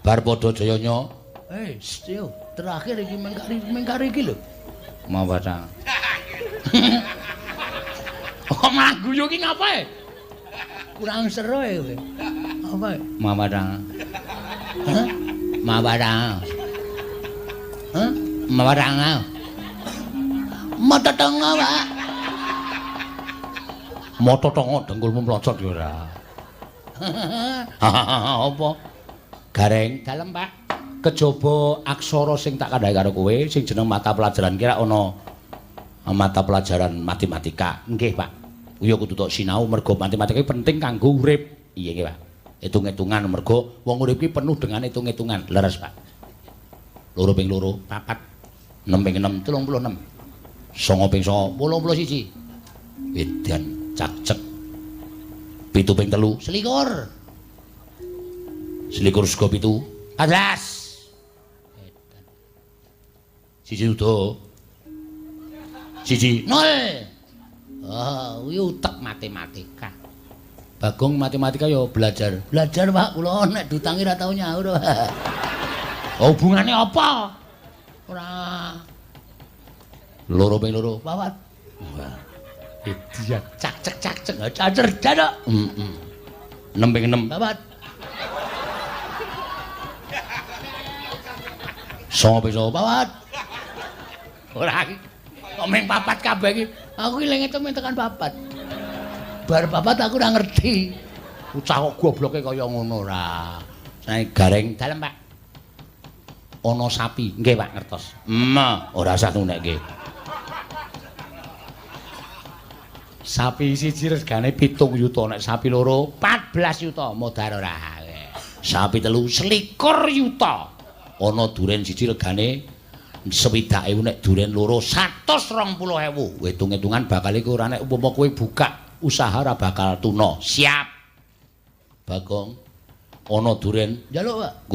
Bar padha jayanya. Eh, yo, terakhir iki mengkari iki lho. Mawa. Kok malah guyu ki ngapae? Kurang seru ya kowe. Apa? Mawa. Hah? Mawa. Hah? Mawa. Mata tongo, Pak. Mata tongo dengkulmu mlocot ya ora. Apa? Gareng dalem, Pak. Kejaba aksara sing tak kandhake karo kowe sing jeneng mata pelajaran kira ana mata pelajaran matematika. Nggih, Pak. Ya kudu tok sinau mergo matematika iki penting kanggo urip. Iya nggih, Pak. Hitung-hitungan mergo wong urip iki penuh dengan hitung-hitungan. Leres, Pak. 2 ping 2 4, 6 ping 6 36. 9 ping 9 81. Edan cakcek. 7 ping 3 21. 21 sego 7 14. Edan. 1 udo. 1 0. Oh, kuwi utek matematika. Bagong matematika ya belajar. Belajar, Pak, kula nek diutangi ora tau nyaur. Hubungane apa? Ora. 2 ping 2 4. Wah. Edan cak cek cak cek cacer dadak. Heeh. 6 ping 6 4. 9 ping 9 4. Ora iki. Kok ming 4 kabeh iki. Aku iki leng ming tekan 4. Bar 4 aku ora ngerti. Bocah kok gobloke kaya ngono ora. Sae gareng dalem, Pak. Ana sapi. Nggih, Pak, ngertos. Ora usah nunekke. Sapi siji regane 7 yuta, nek sapi loro 14 yuta, modar ora. Sapi telu 21 yuta. Ana duren siji regane 60.000, nek duren loro 120.000. Hitung-hitungan bakal iku ora nek umpama kowe buka usaha ora bakal tuna. Siap. Bagong ana duren njaluk, Pak.